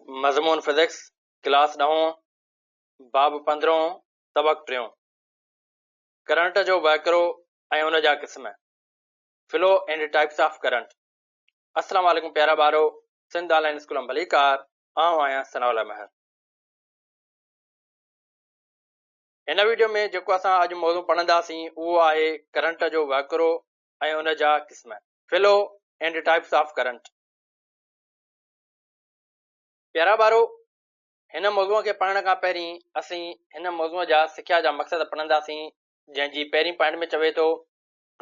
مضمون physics, class ڏهون، باب پندرهون، سبق ٽيون. ڪرنٽ جو وهڪرو ۽ ان جا قسم، Flow and Types of Current. السلام عليڪم پيارا ٻارو، سنڌ آن لائين اسڪول ۾ ڀليڪار، آئون آهيان ثناء الله مهر. هن ويڊيو ۾ جيڪو اسان اڄ موضوع پڙهنداسين اهو آهي ڪرنٽ جو وهڪرو ۽ ان جا قسم، Flow and Types of Current. پيارا ٻارو! هن موضوع کي پڙهڻ کان پهرين اسين هن موضوع جا سکيا جا مقصد پڙهنداسين جنهن جي پهرين پوائنٽ ۾ چوي ٿو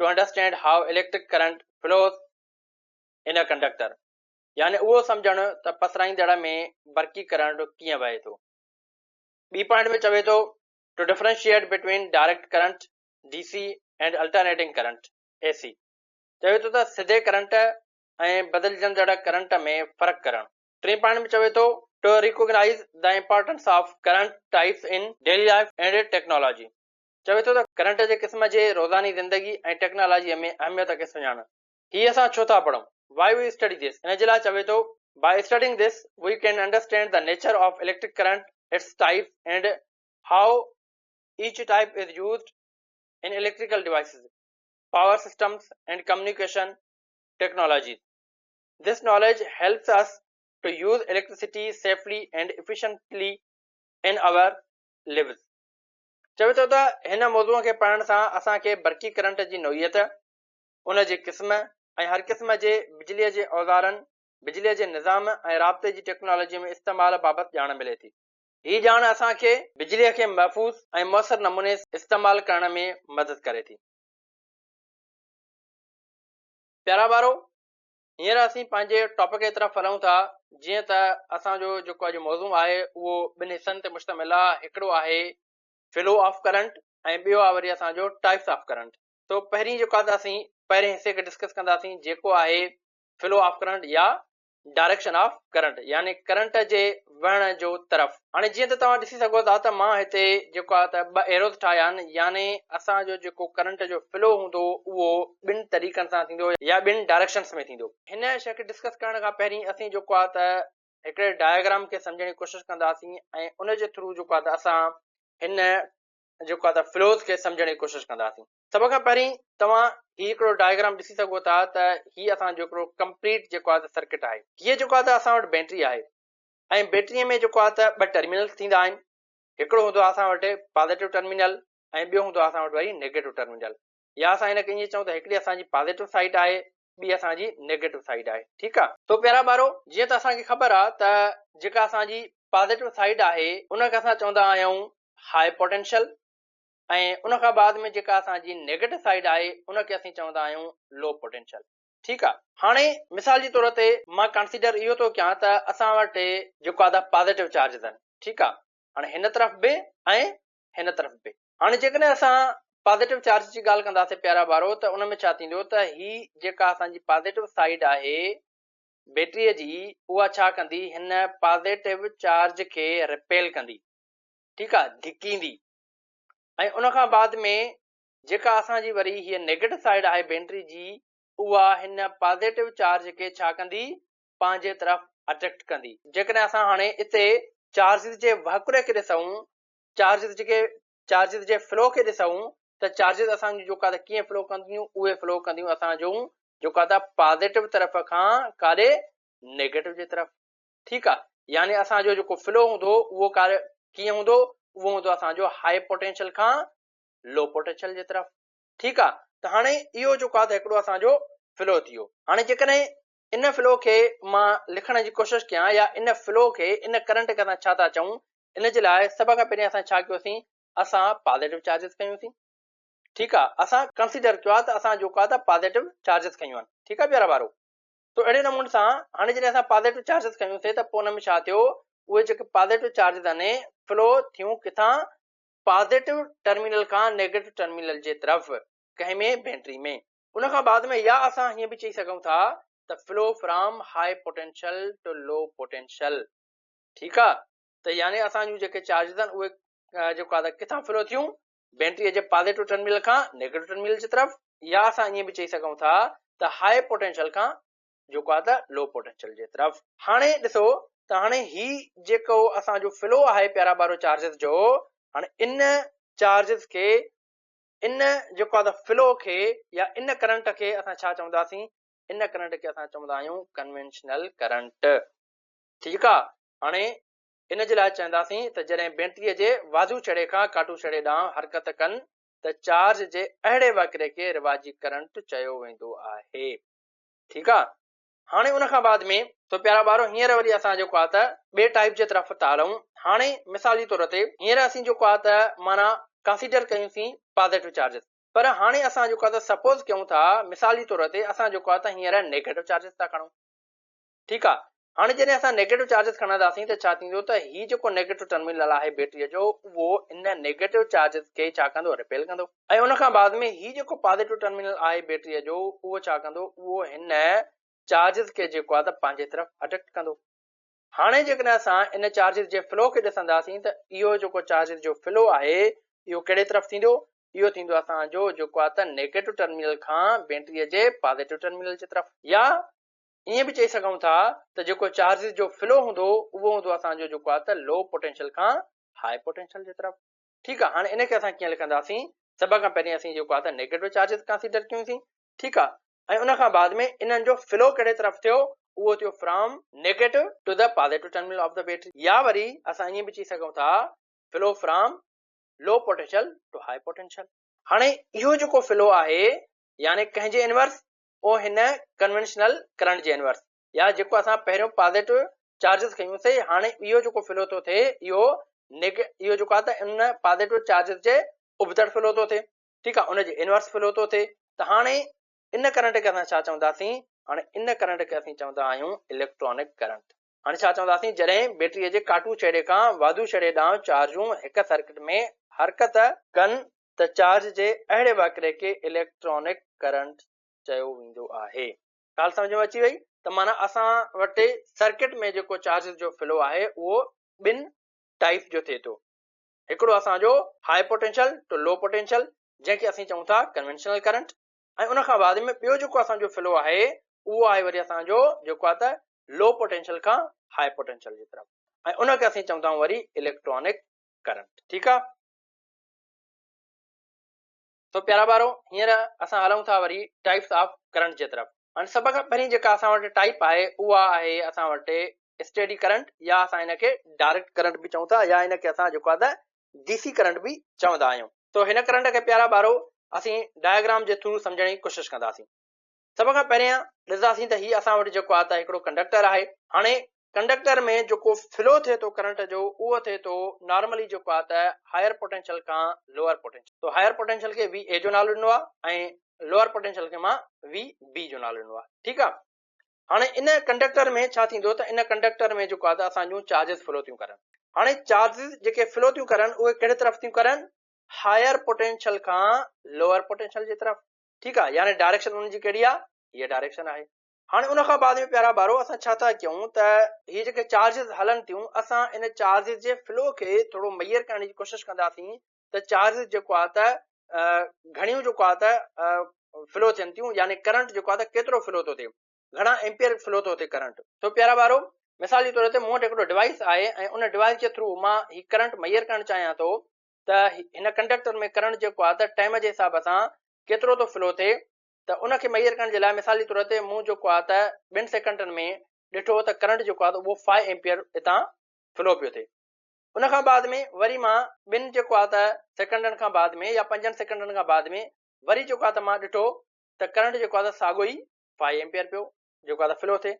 To understand how electric current flows in a conductor يعني اهو سمجهڻ ته پسرائيندڙ ۾ برقي ڪرنٽ ڪيئن وهي ٿو. ٻي پوائنٽ ۾ چوي ٿو To differentiate between direct current, DC, and alternating current, AC، چوي ٿو ته سڌي ڪرنٽ ۽ بدلجندڙ ڪرنٽ ۾ فرق ڪرڻ. ٽئين پوائنٽ ۾ چوي ٿو To recognize the importance of current types in daily life and technology چوي ٿو ته ڪرنٽ جي قسم جي روزاني زندگي ۽ ٽيڪنالاجيء ۾ اهميت کي سڃاڻڻ. هي اسان ڇو ٿا پڙهون؟ Why we study this؟ ان جي لاء چوي ٿو By studying this we can understand the nature of electric current, its types and how each type is used in electrical devices, power systems and communication technologies. This knowledge helps us to use electricity safely and efficiently in our lives. چوي ٿو ته هن موضوع کي پڙهڻ سان اسان کي برقي ڪرنٽ جي نوعيت، ان جي قسم ۽ هر قسم جي بجليء جي اوزارن، بجليء جي نظام ۽ رابطي جي ٽيڪنالاجي ۾ استعمال بابت ڄاڻ ملي ٿي. هي ڄاڻ اسان کي بجليء کي محفوظ ۽ موثر نموني استعمال ڪرڻ ۾ مدد ڪري ٿي. پيارا ٻارو! هينئر اسين پنهنجي ٽاپڪ جي طرف هلون ٿا. جيئن ته اسان جو جيڪو اڄ موضوع آهي اهو ٻن حصن تي مشتمل آهي. هڪڙو آهي فلو آف ڪرنٽ ۽ ٻيو آهي وري اسان جو ٽائپس آف ڪرنٽ. سو پهرين جيڪو آهي ته اسين پهرين حصي کي ڊسڪس ڪنداسين جيڪو آهي فلو آف ڪرنٽ يا ڊائريڪشن آف ڪرنٽ يعني ڪرنٽ جي وهڻ جو طرف. هاڻي جيئن ته توهان ڏسي سگهو ٿا ته مان هتي جيڪو آهي ته ٻه ايروز ٺاهيا آهن يعني اسان جو جيڪو ڪرنٽ جو فلو هوندو اهو ٻن طريقن سان ٿيندو يا ٻن ڊائريڪشنس ۾ ٿيندو. هن شيء کي ڊسڪس ڪرڻ کان پهرين اسين جيڪو آهي ته هڪڙي ڊائگرام کي سمجهڻ جي ڪوشش ڪنداسين ۽ ان جي ٿرو جيڪو آهي ته اسان هن جيڪو آهي ته فلوز کي سمجهڻ جي ڪوشش ڪنداسين. سڀ کان پهرين توهان هي هڪڙو ڊائگرام ڏسي سگهو ٿا ته هي اسان جو هڪڙو ڪمپليٽ جيڪو آهي ته سرڪٽ آهي. هيء جيڪو آهي ته اسان وٽ بيٽري آهي ۽ بيٽريء ۾ جيڪو آهي ته ٻه ٽرمينلز ٿيندا آهن. هڪڙو هوندو آهي اسان وٽ پازيٽو ٽرمينل ۽ ٻيو هوندو آهي اسان وٽ وري نيگيٽو ٽرمينل. يا اسان هن کي ائين چئون ته هڪڙي اسان جي پازيٽو سائيڊ آهي ٻي اسان جي نيگيٽو سائيڊ آهي. ٺيڪ آهي. سو پيارا ٻارو جيئن ته اسان کي خبر آهي ته جيڪا اسان جي پازيٽو سائيڊ آهي ان کي اسان چوندا آهيون هاء پوٽينشل ۽ ان کان بعد ۾ جيڪا اسان جي نيگيٽو سائيڊ آهي ان کي اسين چوندا آهيون لو پوٽينشل ٺيڪ آ. هاڻي مثال جي طور تي مان ڪنسيڊر اهو ٿو ڪيان ته اسان وٽ جيڪو آ ته پازيٽو چارجز آهن ٺيڪ آ هاڻي هن طرف به ۽ هن طرف به هاڻي جيڪڏهن اسان پازيٽو چارج جي ڳالهه ڪنداسين پيارا ٻارو ته ان ۾ ڇا ٿيندو ته هي جيڪا اسان جي پازيٽو سائيڊ آهي بيٽري جي اها ڇا ڪندي هن پازيٽو چارج کي رپيل ڪندي ٺيڪ آ ڌڪيندي ۽ ان کان بعد ۾ جيڪا اسان جي وري هيء نيگيٽو سائيڊ آهي بينٽري جي اها هن پازيٽو چارج کي ڇا ڪندي پنهنجي طرف اٽريڪٽ ڪندي. جيڪڏهن اسان هاڻي اتي چارجز جي وهڪري کي ڏسون چارجز جي چارجز جي فلو کي ڏسون ته چارجز اسان جون جيڪا ته ڪيئن فلو ڪنديون اهي فلو ڪنديون اسان جون جيڪا ته پازيٽو طرف کان ڪاڏي نيگيٽو جي طرف. ٺيڪ آ يعني اسان جو جيڪو فلو هوندو اهو ڪار ڪيئن هوندو اهو هوندو اسان جو هائي پوٽينشل کان لو پوٽينشل جي طرف ٺيڪ آ ته هاڻي اهو جيڪو آ ته هڪڙو اسان جو فلو ٿي ويو هاڻي جيڪڏهن ان فلو کي مان لکڻ جي ڪوشش ڪيان يا ان فلو کي ان ڪرنٽ کي اسان ڇا ٿا چئون ان جي لاء سڀ کان پهرين اسان ڇا ڪيوسين اسان پازيٽو چارجز کنيوسين ٺيڪ آ اسان ڪنسيڊر ڪيو آ ته اسان جيڪو آ ته پازيٽو چارجز کنيون آهن ٺيڪ آ پيارا ٻارو سو اهڙي نموني سان هاڻي جڏهن اسان پازيٽو چارجز کنيون سي ته پوء ان ۾ ڇا ٿيو اهي جيڪي پازيٽو چارجز آهن فلو ٿيون ڪٿان پازيٽو ٽرمينل کان نيگيٽو ٽرمينل جي طرف ڪنهن ۾ بيٽري ۾ ان کان بعد ۾ يا اسان هيئن به چئي سگهون ٿا ته flow from high potential to low potential ٺيڪ آ ته يعني اسان جون جيڪي چارجز آهن اهي جيڪو آ ته ڪٿان فلو ٿيون بيٽريء جي پازيٽو ٽرمينل کان نيگيٽو ٽرمينل جي طرف يا اسان ائين به چئي سگهون ٿا ته هاء پوٽينشل کان جيڪو آهي ته لو پوٽينشل جي طرف. هاڻي ڏسو ته هاڻي هي جيڪو اسان جو فلو آهي پيارا ٻارو چارجز جو، هاڻي ان چارجز کي، ان جيڪو آهي ته فلو کي يا ان ڪرنٽ کي اسان ڇا چونداسين؟ ان ڪرنٽ کي اسان چوندا آهيون ڪنوينشنل ڪرنٽ. ٺيڪ آ، هاڻي ان جي لاء چونداسين ته جڏهن بيٽريء جي واڌو ڇيڙي کان ڪاٽو ڇيڙي ڏانهن حرڪت ڪن ته چارج جي اهڙي وهڪري کي رواجي ڪرنٽ چيو ويندو آهي. ٺيڪ آ، هاڻي ان کان بعد ۾. سو پيارا ٻارو هينئر وري اسان جيڪو آ ته ٻئي ٽائيپ جي طرف ٿا هلون. هاڻي مثال جي طور تي هينئر اسين جيڪو آ ته معنيٰ ڪنسيڊر ڪيون سين پازيٽو چارجز، پر هاڻي اسان جيڪو آ ته سپوز ڪيون ٿا مثال جي طور تي اسان جيڪو آ ته هينئر نيگيٽو چارجز ٿا کڻون. ٺيڪ آ، هاڻي جڏهن اسان نيگيٽو چارجز کڻنداسين ته ڇا ٿيندو ته هي جيڪو نيگيٽو ٽرمينل آهي بيٽريء جو اهو ان نيگيٽو چارجز کي ڇا ڪندو رپيل ڪندو ۽ ان کان بعد ۾ هي جيڪو پازيٽو ٽرمينل آهي بيٽريء جو اهو ڇا ڪندو اهو هن چارجز کي جيڪو آهي ته پنهنجي طرف اٽريڪٽ ڪندو. هاڻي جيڪڏهن اسان ان چارجز جي فلو کي ڏسنداسين ته اهو جيڪو چارجز جو فلو آهي اهو ڪهڙي طرف ٿيندو اهو ٿيندو اسان جو جيڪو آهي ته نيگيٽو ٽرمينل کان بيٽريء جي پازيٽو ٽرمينل جي طرف يا ائين به چئي سگهون ٿا ته جيڪو چارجز جو فلو هوندو اهو هوندو اسان جو جيڪو آهي ته لو پوٽينشل کان هاء پوٽينشل جي طرف. ٺيڪ آهي، هاڻي ان کي اسان ڪيئن لکنداسين؟ سڀ کان پهرين اسين جيڪو آهي ته نيگيٽو چارجز ڪنسيڊر ڪيون سين. ٺيڪ آهي، ۽ ان کان بعد ۾ انهن جو فلو ڪهڙي طرف ٿيو؟ اهو ٿيو from negative to the positive terminal of the battery يا وري اسان ائين به چئي سگهون ٿا flow from low potential to high potential. هاڻي اهو جيڪو فلو آهي يعني ڪنهن جي انورس؟ اهو هن ڪنوينشنل ڪرنٽ جي انورس يا جيڪو اسان پهريون پازيٽو چارجز کنيون سي، هاڻي اهو جيڪو فلو ٿو ٿئي اهو نيگ اهو جيڪو آهي ته ان پازيٽو چارجز جي ابتڙ فلو ٿو ٿئي. ٺيڪ آهي، ان جي انورس فلو ٿو ٿئي. ته هاڻي ان ڪرنٽ کي اسان ڇا چونداسين؟ هاڻي ان ڪرنٽ کي اسين چوندا آهيون اليڪٽرانڪ ڪرنٽ. هاڻي ڇا چونداسين؟ جڏهن بيٽري جي ڪاٽو ڇيڙي کان واڌو ڇيڙي ڏانهن چارجون هڪ سرڪٽ ۾ حرڪت ڪن ته چارج جي اهڙي وهڪري کي اليڪٽرانڪ ڪرنٽ چيو ويندو آهي. ڳالهه سمجهه ۾ اچي وئي ته معنيٰ اسان وٽ سرڪٽ ۾ جيڪو چارجز جو فلو آهي اهو ٻن ٽائيپ جو ٿئي ٿو. هڪڙو اسان جو high potential to low potential جنهن کي اسين چئون ٿا ڪنوينشنل ڪرنٽ ۽ ان کان بعد ۾ ٻيو جيڪو اسان جو فلو آهي اهو آهي وري اسان جو جيڪو آهي ته لو پوٽينشل کان هاء پوٽينشل جي طرف ۽ ان کي اسين چوندا آهيون وري اليڪٽرانڪ ڪرنٽ. ٺيڪ آهي. سو پيارا ٻارو هينئر اسان هلون ٿا وري ٽائپس آف ڪرنٽ جي طرف. هاڻي سڀ کان پهرين جيڪا اسان وٽ ٽائپ آهي اها آهي اسان وٽ اسٽيڊي ڪرنٽ يا اسان هن کي ڊائريڪٽ ڪرنٽ به چئون ٿا يا هن کي اسان جيڪو آهي ته ڊي سي ڪرنٽ به چوندا آهيون. سو هن ڪرنٽ کي پيارا ٻارو اسين ڊائگرام جي ٿرو سمجهڻ جي ڪوشش ڪنداسين. سڀ کان پهريان ڏسنداسين ته هي اسان وٽ جيڪو آهي ته هڪڙو ڪنڊڪٽر آهي. هاڻي ڪنڊڪٽر ۾ جيڪو فلو ٿئي ٿو ڪرنٽ جو اهو ٿئي ٿو نارملي جيڪو آهي ته هائر پوٽينشل کان لوئر پوٽينشل. تو هائر پوٽينشل کي وي اي جو نالو ڏنو آهي ۽ لوئر پوٽينشل کي مان وي بي جو نالو ڏنو آهي. ٺيڪ آهي. هاڻي ان ڪنڊڪٽر ۾ ڇا ٿيندو ته ان ڪنڊڪٽر ۾ جيڪو آهي ته اسان جون چارجز فلو ٿيون ڪرن. هاڻي چارجز جيڪي فلو ٿيون ڪرن اهي ڪهڙي طرف ٿيون ڪرن؟ هائر پوٽينشل کان لوئر پوٽينشل جي طرف. ٺيڪ آ، يعني ڊائريڪشن ان جي ڪهڙي آ؟ هيء ڊائريڪشن آهي. هاڻي ان کان بعد ۾ پيارا ٻارو اسان ڇا ٿا ڪيون ته هي جيڪي چارجز هلن ٿيون اسان ان چارجز جي فلو کي ٿورو ميئر ڪرڻ جي ڪوشش ڪنداسين ته چارجز جيڪو آ ته گهڻيون جيڪو آ ته فلو ٿين ٿيون يعني ڪرنٽ جيڪو آ ته ڪيترو فلو ٿو ٿئي، گهڻا ايمپيئر فلو ٿو ٿئي ڪرنٽ. سو پيارا ٻارو مثال جي طور تي مون وٽ هڪڙو ڊوائيس آهي ۽ ان ڊوائيس جي ٿرو مان هي ڪرنٽ ميئر ڪرڻ چاهيان ٿو ته هن ڪنڊڪٽر ۾ ڪرنٽ جيڪو آهي ته ٽائيم جي حساب سان ڪيترو ٿو فلو ٿئي ته ان کي ميئر ڪرڻ جي لاء مثال جي طور تي مون جيڪو آهي ته ٻن سيڪنڊن ۾ ڏٺو ته ڪرنٽ جيڪو آهي ته اهو فائيو ايمپيئر هتان فلو پيو ٿئي. ان کان بعد ۾ وري مان ٻن جيڪو آهي ته سيڪنڊن کان بعد ۾ يا پنجن سيڪنڊن کان بعد ۾ وري جيڪو آهي ته مان ڏٺو ته ڪرنٽ جيڪو آهي ته ساڳيو ئي فائيو ايمپيئر پيو جيڪو آهي ته فلو ٿئي.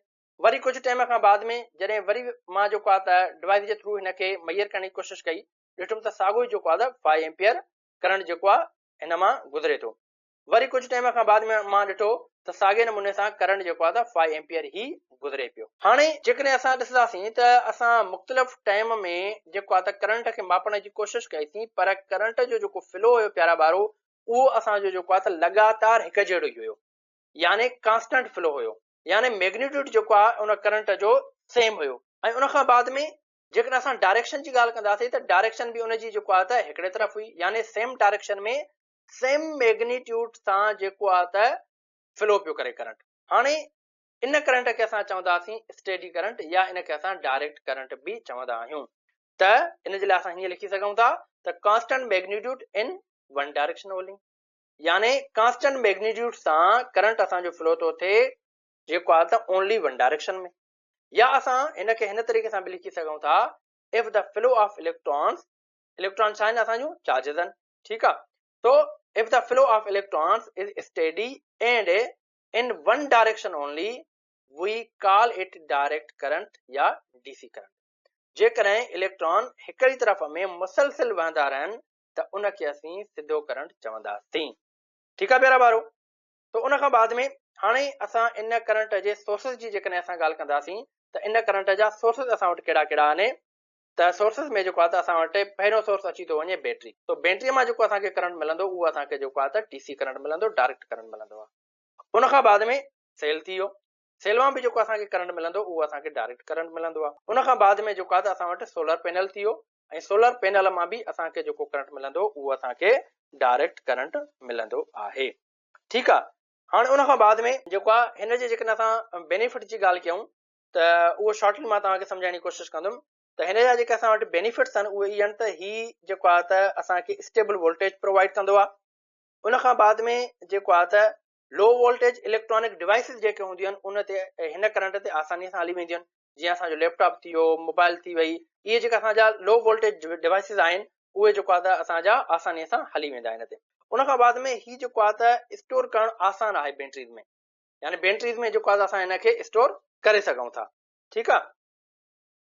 وري ڪجهه ٽائيم کان بعد ۾ جڏهن وري مان جيڪو آهي ته ڊوائيس جي ٿرو هن کي ميئر ڪرڻ جي ڪوشش ڪئي ڏٺم ته ساڳيو ئي جيڪو آهي ته فائيو ايمپيئر ڪرنٽ جيڪو آهي هن مان گذري ٿو. وري ڪجهه ٽائيم کان بعد ۾ مان ڏٺو ته ساڳئي نموني سان ڪرنٽ جيڪو آهي ته فائيو ايمپيئر ئي گذري پيو. هاڻي جيڪڏهن اسان ڏسنداسين ته اسان مختلف ٽائيم ۾ جيڪو آهي ته ڪرنٽ کي ماپڻ جي ڪوشش ڪئي سين پر ڪرنٽ جو جيڪو فلو هيو پيارا ٻارو اهو اسان جو جيڪو آهي ته لڳاتار هڪ جهڙو ئي هيو يعني ڪانسٽنٽ فلو هيو يعني ميگنيٽيوڊ جيڪو آهي ان ڪرنٽ جو سيم هيو ۽ ان کان بعد ۾ جيڪڏهن اسان ڊائريڪشن جي ڳالهه ڪنداسين ته ڊائريڪشن به ان جي جيڪو آهي ته هڪڙي طرف هئي يعني سيم ڊائريڪشن ۾ سيم ميگنيٽيوڊ سان جيڪو آهي ته فلو پيو ڪري ڪرنٽ. هاڻي ان ڪرنٽ کي اسان چونداسين اسٽيڊي ڪرنٽ يا ان کي اسان ڊائريڪٽ ڪرنٽ به چوندا آهيون. ته ان جي لاء اسان هيئن لکي سگهون ٿا ته constant magnitude in one direction only, يعني ڪانسٽنٽ ميگنيٽيوڊ سان ڪرنٽ اسان جو فلو ٿو ٿئي جيڪو آهي ته اونلي ون ڊائريڪشن ۾. يا اسان هن کي هن طريقي سان به لکي سگهون ٿا if the flow of electrons, electron ڇا آهن اسان جون چارجز آهن، ٺيڪ آهي، تو if the flow of electrons is steady and in one direction only we call it direct current يا ڊي سي ڪرنٽ. جيڪڏهن اليڪٽران هڪ ئي طرف ۾ مسلسل وهندا رهن ته ان کي اسين سڌو ڪرنٽ چونداسين. ٺيڪ آهي پيارا ٻارو، ته ان کان بعد ۾ هاڻي اسان ان ڪرنٽ جي سورسز جي جيڪڏهن اسان ڳالهه ڪنداسين ته ان ڪرنٽ جا سورسز اسان وٽ ڪهڙا ڪهڙا آهن، ته سورسز ۾ جيڪو آهي ته اسان وٽ پهريون سورس اچي ٿو وڃي بيٽري. تو بيٽري مان جيڪو اسان کي ڪرنٽ ملندو اهو اسان کي جيڪو آهي ته ڊي سي ڪرنٽ ملندو، ڊائريڪٽ ڪرنٽ ملندو آهي. ان کان بعد ۾ سيل ٿي ويو، سيل مان به جيڪو اسان کي ڪرنٽ ملندو اهو اسان کي ڊائريڪٽ ڪرنٽ ملندو آهي. ان کان بعد ۾ جيڪو آهي ته اسان وٽ سولر پينل ٿي ويو ۽ سولر پينل مان به اسان کي جيڪو ڪرنٽ ملندو اهو اسان کي ڊائريڪٽ ڪرنٽ ملندو آهي. ٺيڪ آهي، هاڻي ان کان بعد ۾ جيڪو آهي هن جي جيڪڏهن اسان بينيفٽ جي ڳالهه ڪيون ته اهو شارٽلي مان توهان کي سمجهائڻ جي ڪوشش ڪندم ته هن جا جيڪي اسان وٽ بينيفٽس آهن اهي اهي آهن ته هي جيڪو آهي ته اسان کي اسٽيبل وولٽيج پرووائڊ ڪندو آهي. ان کان بعد ۾ جيڪو آهي ته لو وولٽيج اليڪٽرانڪ ڊوائسز جيڪي هونديون آهن ان تي هن ڪرنٽ تي آساني سان هلي وينديون آهن، جيئن اسان جو ليپ ٽاپ ٿي ويو، موبائل ٿي وئي، اهي جيڪا اسان جا لو وولٽيج ڊوائسز آهن اهي جيڪو آهي ته اسان جا آساني سان هلي ويندا آهن هن تي. ان کان بعد ۾ هي جيڪو آهي ته اسٽور ڪرڻ آسان آهي بيٽريز ۾، يعني بيٽريز ۾ جيڪو آهي اسان هن کي اسٽور ڪري سگهون ٿا. ٺيڪ آهي،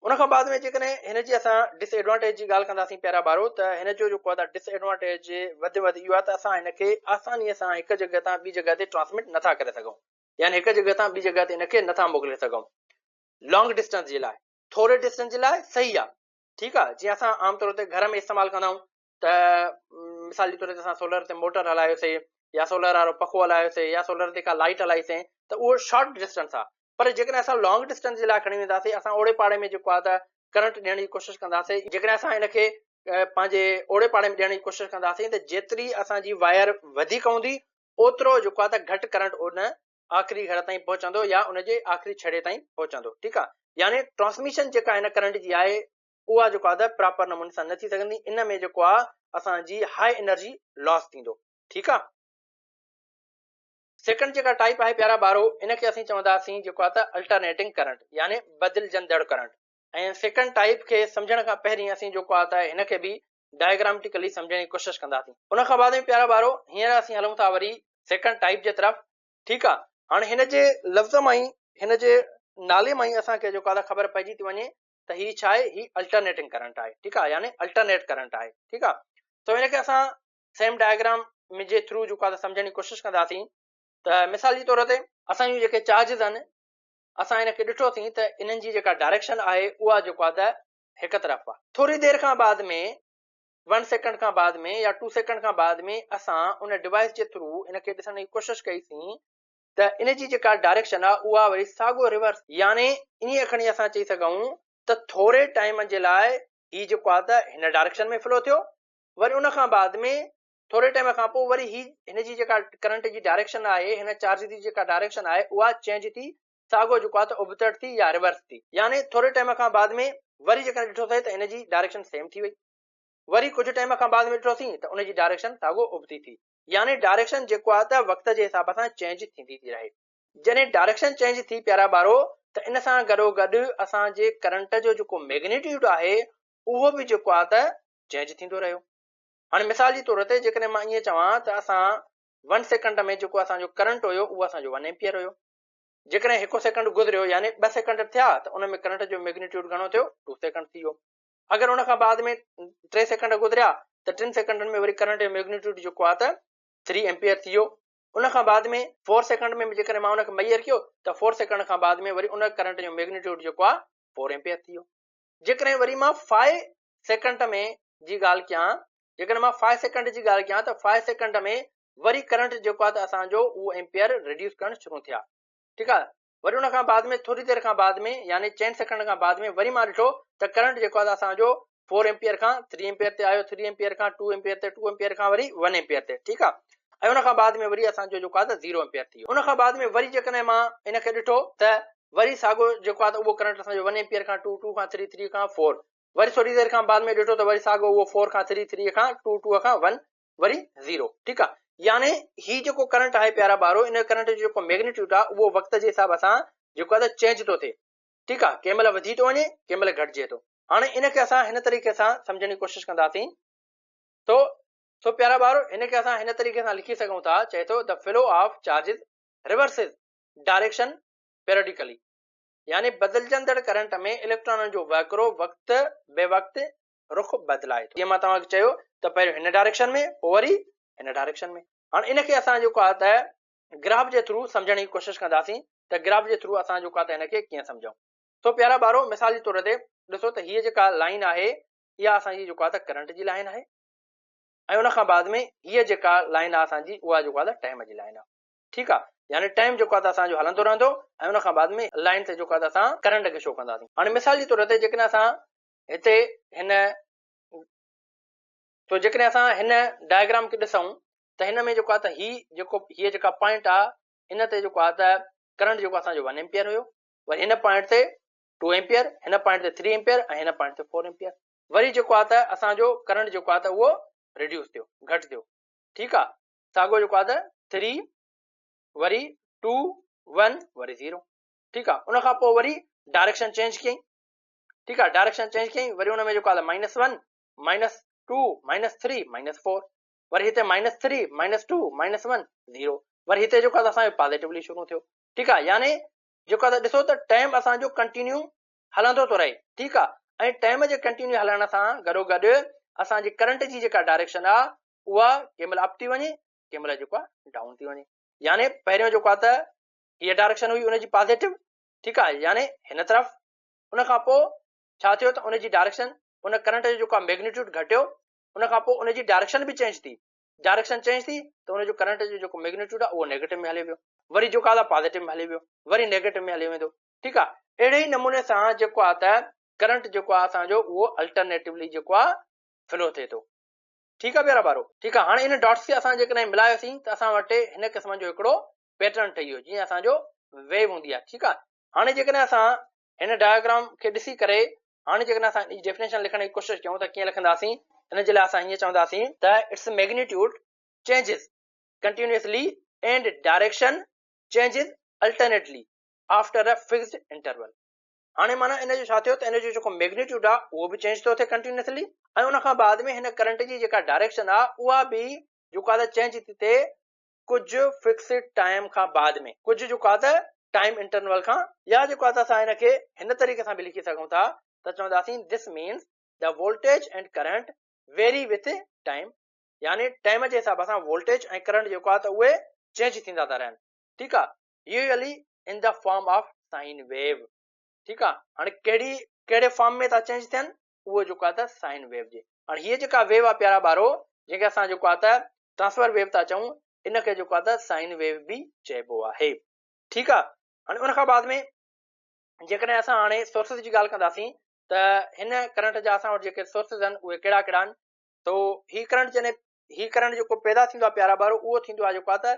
ان کان بعد ۾ جيڪڏهن هن جي اسان ڊس ايڊوانٽيج جي ڳالهه ڪنداسين پيارا ٻارو ته هن جو جيڪو آهي ڊس ايڊوانٽيج وڌ ۾ وڌ اهو آهي ته اسان هن کي آساني سان هڪ جڳهه تان ٻي جڳهه تي ٽرانسمٽ نٿا ڪري سگهون، يعني هڪ جڳهه تان ٻي جڳهه تي هن کي نٿا موڪلي سگهون لانگ ڊسٽنس جي لاء. ٿوري ڊسٽنس جي لاء صحيح آهي، ٺيڪ آهي، جيئن اسان عام طور تي گهر ۾ استعمال ڪندا آهيون ته مثال جي طور تي اسان سولر تي موٽر هلايوسي يا سولر وارو پکو هلايوسي يا سولر تي ڪا لائٽ هلائيسي ته اهو شارٽ ڊسٽنس آهي، پر جيڪڏهن اسان لانگ ڊسٽنس جي لاء کڻي وينداسي، اسان اوڙي پاڙي ۾ جيڪو آهي ته ڪرنٽ ڏيڻ جي ڪوشش ڪنداسي، جيڪڏهن اسان ان کي پنهنجي اوڙي پاڙي ۾ ڏيڻ جي ڪوشش ڪنداسين ته جيتري اسان جي وائر وڌيڪ هوندي اوترو جيڪو آهي ته گهٽ ڪرنٽ ان آخري گهر تائين پهچندو يا ان جي آخري ڇڙي تائين پهچندو. ٺيڪ آهي، يعني ٽرانسميشن جيڪا هن ڪرنٽ جي آهي اها جيڪو آهي ته پراپر نموني سان نه ٿي سگهندي، ان ۾ جيڪو آهي اسان جي هاء انرجي لاس ٿيندو. ٺيڪ آهي، سيڪنڊ جيڪا ٽائپ آهي پيارا ٻارو ان کي اسين چونداسين جيڪو آهي ته الٽرنيٽنگ ڪرنٽ يعني بدلجندڙ ڪرنٽ. ۽ سيڪنڊ ٽائپ کي سمجهڻ کان پهرين اسين جيڪو آهي ته هن کي به ڊائگرامٽيڪلي سمجهڻ جي ڪوشش ڪنداسين. ان کان بعد ۾ پيارا ٻارو هينئر اسين هلون ٿا وري سيڪنڊ ٽائپ جي طرف. ٺيڪ آهي، هاڻي هن جي لفظ مان ئي هن جي نالي مان ئي اسان کي جيڪو آهي ته خبر پئجي ٿي وڃي ته هي ڇا آهي، هي الٽرنيٽنگ ڪرنٽ آهي. ٺيڪ آهي، يعني الٽرنيٽ ڪرنٽ آهي. ٺيڪ آهي، تو هن کي اسان سيم ڊائگرام جي ٿرو جيڪو آهي سمجهڻ جي ڪوشش ڪنداسين ته مثال جي طور تي اسان جون جيڪي چارجز آهن اسان هن کي ڏٺوسين ته انهن جي جيڪا ڊائريڪشن آهي اها جيڪو آهي ته هڪ طرف آهي. ٿوري دير کان بعد ۾ 1 سيڪنڊ کان بعد ۾ يا 2 سيڪنڊ کان بعد ۾ اسان ان ڊوائس جي ٿرو ان کي ڏسڻ جي ڪوشش ڪئيسين ته ان جي جيڪا ڊائريڪشن آهي اها وري ساڳو ريورس، يعني ائين کڻي اسان چئي سگهون ته ٿوري ٽائيم جي لاء هي جيڪو آهي ته هن ڊائريڪشن ۾ فلو ٿيو، وري ان کان بعد ۾ ٿوري ٽائيم کان پوء وري هي هن جي جيڪا ڪرنٽ جي ڊائريڪشن آهي، هن چارج جي جيڪا ڊائريڪشن آهي اها چينج ٿي ساڳو جيڪو آهي ته ابتڙ ٿي يا ريورس ٿي، يعني ٿوري ٽائيم کان بعد ۾ وري جيڪڏهن ڏٺوسين ته هن جي ڊائريڪشن سيم ٿي وئي، وري ڪجهه ٽائيم کان بعد ۾ ڏٺوسين ته ان جي ڊائريڪشن ساڳو ابتي ٿي. يعني ڊائريڪشن جيڪو آهي ته وقت جي حساب سان چينج ٿيندي ٿي رهي. جڏهن ڊائريڪشن چينج ٿي پيارا ٻارو ته ان سان گڏو گڏ اسان جي ڪرنٽ جو جيڪو ميگنيٽيوڊ آهي اهو به جيڪو آهي ته چينج ٿيندو رهيو. هاڻي مثال جي طور تي جيڪڏهن مان ائين چوان ته اسان 1 سيڪنڊ ۾ جيڪو اسان جو ڪرنٽ هيو اهو اسان جو 1 ايمپيئر هيو. جيڪڏهن هڪ سيڪنڊ گذريو يعني 2 سيڪنڊ ٿيا ته ان ۾ ڪرنٽ جو ميگنيٽيوڊ گهڻو ٿيو 2 سيڪنڊ ٿي ويو. اگر ان کان بعد ۾ 3 سيڪنڊ گذريا ته 3 سيڪنڊن ۾ وري ڪرنٽ جو ميگنيٽيوڊ جيڪو آهي ته 3 ايمپيئر ٿي ويو. ان کان بعد ۾ 4 سيڪنڊ ۾ جيڪڏهن مان ان کي ميئر ڪيو ته 4 سيڪنڊ کان بعد ۾ وري ان ڪرنٽ جو ميگنيٽيوڊ جيڪو آهي 4 ايمپيئر ٿي ويو. جيڪڏهن وري مان 5 سيڪنڊ ۾ جي ڳالهه ڪيان، جيڪڏهن مان 5 سيڪنڊ جي ڳالهه ڪيان ته 5 سيڪنڊ ۾ وري ڪرنٽ جيڪو آهي ته اسان جو اهو ايمپيئر ريڊيوس ڪرڻ شروع ٿيا. ٺيڪ آهي، وري ان کان بعد ۾ ٿوري دير کان بعد ۾ يعني چئن سيڪنڊ کان بعد ۾ وري مان ڏٺو ته ڪرنٽ جيڪو آهي اسان جو 4 ايمپيئر کان 3 ايمپيئر تي آيو، 3 ايمپيئر کان 2 ايمپيئر تي، 2 ايمپيئر کان وري 1 ايمپيئر تي. ٺيڪ آهي، ۽ ان کان بعد ۾ وري اسان جو جيڪو آهي ته زيرو ايمپيئر ٿي ويو. ان کان بعد ۾ وري جيڪڏهن مان ان کي ڏٺو ته وري ساڳو جيڪو آهي ته اهو ڪرنٽ اسان جو ون ايمپيئر کان ٽو، ٽو کان ٿري، ٿري کان فور، وري ٿوري دير کان بعد ۾ ڏٺو ته وري ساڳو اهو فور کان ٿري، ٿري کان ٽو، ٽو کان ون، وري زيرو. ٺيڪ آهي يعني هي جيڪو ڪرنٽ آهي پيارا ٻارو ان ڪرنٽ جو جيڪو ميگنيٽيوڊ آهي اهو وقت جي حساب سان جيڪو آهي ته چينج ٿو ٿئي. ٺيڪ آهي ڪنهن مهل وڌي ٿو وڃي ڪنهن مهل گهٽجي ٿو. هاڻي ان کي اسان هن طريقي سان سمجهڻ جي ڪوشش ڪنداسين. تو سو پيارا ٻارو هن کي اسان هن طريقي سان لکي سگهون ٿا چئي ٿو the flow of charges reverses direction periodically يعني بدلجندڙ ڪرنٽ ۾ اليڪٽرانن جو وهڪرو وقت بي وقت رخ بدلائي ٿو. جيئن مان توهان کي چيو ته پهريون هن ڊائريڪشن ۾ پوء وري هن ڊائريڪشن ۾. هاڻي ان کي اسان جيڪو آهي ته گراف جي ٿرو سمجهڻ جي ڪوشش ڪنداسين ته گراف جي ٿرو اسان جيڪو آهي ته هن کي ڪيئن سمجهون. سو پيارا ٻارو مثال جي طور تي ڏسو ته هيء جيڪا لائين آهي اها اسان جي جيڪو آهي ته ڪرنٽ جي لائين آهي ۽ ان کان بعد ۾ هيء جيڪا لائين آهي اسان جي اها جيڪو آهي ته ٽائيم جي لائين آهي. ٺيڪ آهي يعني ٽائيم جيڪو آهي ته اسان جو هلندو رهندو ۽ ان کان بعد ۾ لائين تي جيڪو آهي ته اسان ڪرنٽ کي شو ڪنداسين. هاڻي مثال جي طور تي جيڪڏهن اسان هتي هن تو جيڪڏهن اسان هن ڊائگرام کي ڏسون ته هن ۾ جيڪو آهي ته هي جيڪو هيء جيڪا پوائنٽ آهي ان تي جيڪو آهي ته ڪرنٽ جيڪو اسان جو ون ايمپيئر هيو وري هن پوائنٽ تي ٽو ايمپيئر هن پوائنٽ تي ٿري ايمپيئر ۽ هن پوائنٽ تي فور ايمپيئر وري جيڪو آهي ته اسان جو ڪرنٽ جيڪو آهي ته اهو ريڊيوس ٿيو گهٽ ٿيو ٺيڪ آهي ساڳو جيڪو آهي ته ٿري وري ٽو ون وري زيرو ٺيڪ آهي ان کان پوء وري ڊائريڪشن چينج ڪيائين ٺيڪ آهي ڊائريڪشن چينج ڪيائين وري ان ۾ جيڪو آهي minus one minus two minus three minus four وري هتي minus three minus two minus one zero وري هتي جيڪو آهي اسان جو پازيٽولي شروع ٿيو ٺيڪ آهي يعني جيڪو آهي ڏسو ته ٽائيم اسان جو ڪنٽينيو هلندو ٿو رهي ٺيڪ آهي ۽ ٽائيم جي ڪنٽينيو هلڻ سان گڏو گڏ اسان جي ڪرنٽ جي جيڪا ڊائريڪشن آهي اها ڪنهن مهل اپ ٿي وڃي ڪنهن مهل جيڪو آهي ڊائون ٿي وڃي يعني پهريون جيڪو آهي ته هيء ڊائريڪشن هئي ان جي پازيٽو ٺيڪ آهي يعني هن طرف ان کان پوء ڇا ٿيو ته ان جي ڊائريڪشن ان ڪرنٽ جو جيڪو ميگنيٽيوڊ گهٽيو ان کان پوء ان جي ڊائريڪشن به چينج ٿي ڊائريڪشن چينج ٿي ته ان جو ڪرنٽ جو جيڪو ميگنيٽيوڊ آهي اهو نيگيٽو ۾ هلي ويو وري جيڪو آهي پازيٽو ۾ هلي ويو وري نيگيٽو ۾ هلي ويندو ٺيڪ آهي اهڙي ئي نموني سان جيڪو آهي ته ڪرنٽ جيڪو آهي اسان جو اهو الٽرنيٽولي جيڪو آهي فلو ٿئي ٿو ٺيڪ آهي پيارا ٻارو ٺيڪ آهي هاڻي ان ڊاٽس کي اسان جيڪڏهن ملايوسين ته اسان وٽ هن قسم جو هڪڙو پيٽرن ٺهي ويو جيئن اسان جو ويو هوندي آهي ٺيڪ آهي هاڻي جيڪڏهن اسان هن ڊاياگرام کي ڏسي ڪري هاڻي جيڪڏهن اسان ان جي ڊيفينيشن لکڻ جي ڪوشش ڪيون ته ڪيئن لکنداسين ان جي لاء اسان هيئن چونداسين ته its magnitude changes continuously and direction changes alternately after a fixed interval هاڻي معنيٰ ان جو ڇا ٿيو ته ان جو جيڪو ميگنيٽيوڊ آهي اهو به چينج ٿو ٿئي ڪنٽينيوسلي ۽ ان کان بعد ۾ هن ڪرنٽ جي جيڪا ڊائريڪشن آهي اها به جيڪو آهي چينج ٿي ٿئي ڪجهه فڪسڊ ٽائيم کان بعد ۾ ڪجهه جيڪو آهي ته ٽائيم انٽرول کان يا جيڪو آهي ته اسان هن کي هن طريقي سان به لکي سگهون ٿا ته چونداسين this means the voltage and current vary with time يعني ٽائيم جي حساب سان وولٽيج ۽ ڪرنٽ جيڪو آهي ته اهي چينج ٿيندا ٿا رهن ٺيڪ آهي usually in the form of sine wave ٺيڪ آهي هاڻي ڪهڙي ڪهڙي فارم ۾ ٿا چينج ٿين اهو جيڪو آهي ته سائن ويو جي هاڻي هيء جيڪا ويو آهي پيارا ٻارو جنهن کي اسان جيڪو آهي ته ٽرانسفر ويو ٿا چئون ان کي جيڪو آهي ته سائن ويو به چئبو آهي ٺيڪ آهي هاڻي ان کان بعد ۾ جيڪڏهن اسان هاڻي سورسز جي ڳالهه ڪنداسين ته هن ڪرنٽ جا اسان وٽ جيڪي سورسز آهن اهي ڪهڙا ڪهڙا آهن تو هي ڪرنٽ جڏهن هي ڪرنٽ جيڪو پيدا ٿيندو آهي پيارا ٻارو اهو ٿيندو آهي جيڪو آهي ته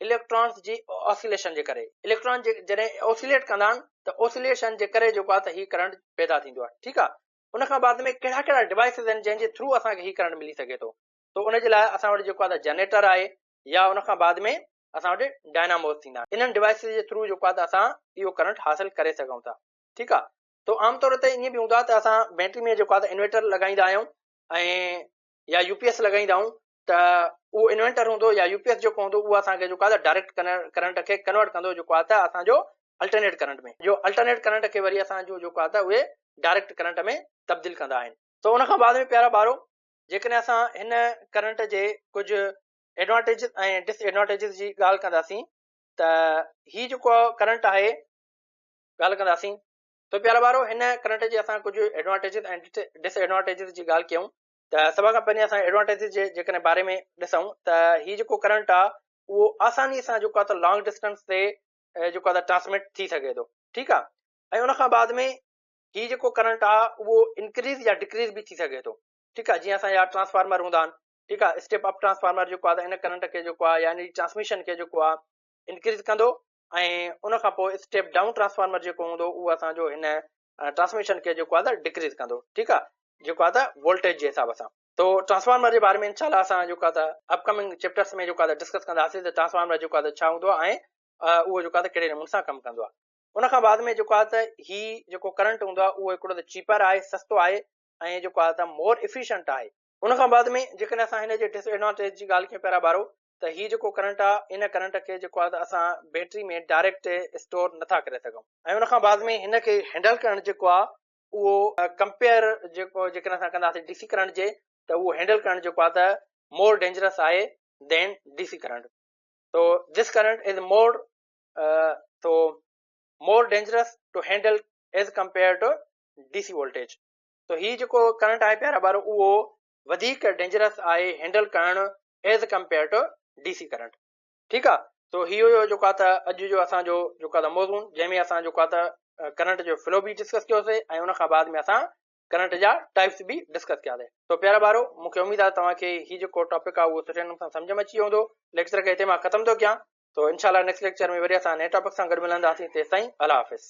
اليڪٽرانز جي اوسيليشن جي ڪري اليڪٽران جڏهن اوسيليٽ ڪندا آهن ته اوسيليشن جي ڪري جيڪو آهي ته هي ڪرنٽ پيدا ٿيندو آهي ٺيڪ آهي ان کان بعد ۾ ڪهڙا ڪهڙا ڊوائسز آهن جنهن جي ٿرو اسان کي هي ڪرنٽ ملي سگهي ٿو ته ان جي لاء اسان وٽ جيڪو آهي ته جنريٽر آهي يا ان کان بعد ۾ اسان وٽ ڊائناموز ٿيندا آهن انهن ڊوائسز جي ٿرو جيڪو آهي ته اسان اهو ڪرنٽ حاصل ڪري سگهون ٿا ٺيڪ آهي ته عام طور تي ائين به هوندو آهي ته اسان بيٽري ۾ جيڪو آهي ته انورٽر لڳائيندا آهيون ۽ يا يو پي ايس لڳائيندا آهيون ته اهو انورٽر هوندو يا يو پي ايس جيڪو هوندو اهو اسان کي جيڪو آهي ته ڊائريڪٽ ڪرنٽ کي ڪنورٽ ڪندو جيڪو آهي ته اسان جو الٽرنيٽ ڪرنٽ ۾ جو الٽرنيٽ ڪرنٽ کي وري اسان جو جيڪو آهي ته اهي ڊائريڪٽ ڪرنٽ ۾ تبديل ڪندا آهن ته ان کان بعد ۾ پيارا ٻارو جيڪڏهن اسان هن ڪرنٽ جي ڪجهه ايڊوانٽيجز ۽ ڊس ايڊوانٽيجز جي ڳالهه ڪنداسين ته هي جيڪو ڪرنٽ آهي ڳالهه ڪنداسين ته پيارا ٻارو هن ڪرنٽ جي اسان ڪجهه ايڊوانٽيجز ۽ ڊس ايڊوانٽيجز جي ڳالهه ڪيون ته سڀ کان پهرين اسان ايڊوانٽيجز جي جيڪڏهن باري ۾ ڏسون ته هي جيڪو ڪرنٽ آهي اهو آساني سان جيڪو آهي ته لانگ ڊسٽنس تي جيڪو آهي ته ٽرانسمٽ ٿي سگهي ٿو ٺيڪ آهي ۽ ان کان بعد ۾ هي جيڪو ڪرنٽ آهي اهو انڪريز يا ڊڪريز به ٿي سگهي ٿو ٺيڪ آهي جيئن اسان جا ٽرانسفارمر هوندا آهن. ٺيڪ آ اسٽيپ اپ ٽرانسفارمر جيڪو آ ته ان ڪرنٽ کي جيڪو آ يعني ٽرانسميشن کي جيڪو آ انڪريز ڪندو ۽ ان کان پوء اسٽيپ ڊائون ٽرانسفارمر جيڪو هوندو اهو اسان جو هن ٽرانسميشن کي جيڪو آ ته ڊڪريز ڪندو ٺيڪ آ جيڪو آ ته وولٽيج جي حساب سان تو ٽرانسفارمر جي باري ۾ انشاء الله اسان جيڪو آ ته اپ ڪمنگ چيپٽرس ۾ جيڪو آ ته ڊسڪس ڪنداسين ته ٽرانسفارمر جيڪو آ ته ڇا هوندو آ ۽ اهو جيڪو آ ته ڪهڙي نموني سان ڪم ڪندو آ ان کان بعد ۾ جيڪو آ ته هي جيڪو ڪرنٽ هوندو آ اهو هڪڙو ته چيپر آهي سستو آهي ۽ جيڪو آ ته مور افيشنٽ آهي. ان کان بعد ۾ جيڪڏهن اسان هن جي ڊس ايڊوانٽيج جي ڳالهه ڪيون پيارا ٻارو ته هي جيڪو ڪرنٽ آ ان ڪرنٽ کي جيڪو آ ته اسان بيٽري ۾ ڊائريڪٽ اسٽور نٿا ڪري سگهون ۽ ان کان بعد ۾ هن کي هينڊل ڪرڻ جيڪو آ اهو ڪمپيئر جيڪو جيڪڏهن اسان ڪنداسين ڊي سي ڪرنٽ جي ته اهو هينڊل ڪرڻ جيڪو آ ته مور ڊينجرس آهي دين ڊي سي ڪرنٽ تو this current is more تو more dangerous to handle as compare to D C voltage. ته هي جيڪو ڪرنٽ آهي پيارا ٻارو اهو وڌيڪ ڊينجرس آهي هينڊل ڪرڻ as compare to D C current ٺيڪ آ تو هي هيو جيڪو آ ته اڄ جو اسان جو جيڪو آ ته موضوع جنهن ۾ اسان جيڪو آ ته ڪرنٽ جو فلو به ڊسڪس ڪيوسي ۽ ان کان بعد ۾ اسان ڪرنٽ جا ٽائپس به ڊسڪس ڪياسي تو پيارا ٻارو مون کي اميد آ توهان کي هي جيڪو ٽاپڪ آ اهو سٺي نموني سان سمجهه ۾ اچي ويو هوندو ليڪچر کي هتي مان ختم ٿو ڪيان تو انشاء الله نيڪسٽ ليڪچر ۾ وري اسان نئين ٽاپڪ سان گڏ ملنداسين تيستائين الله حافظ.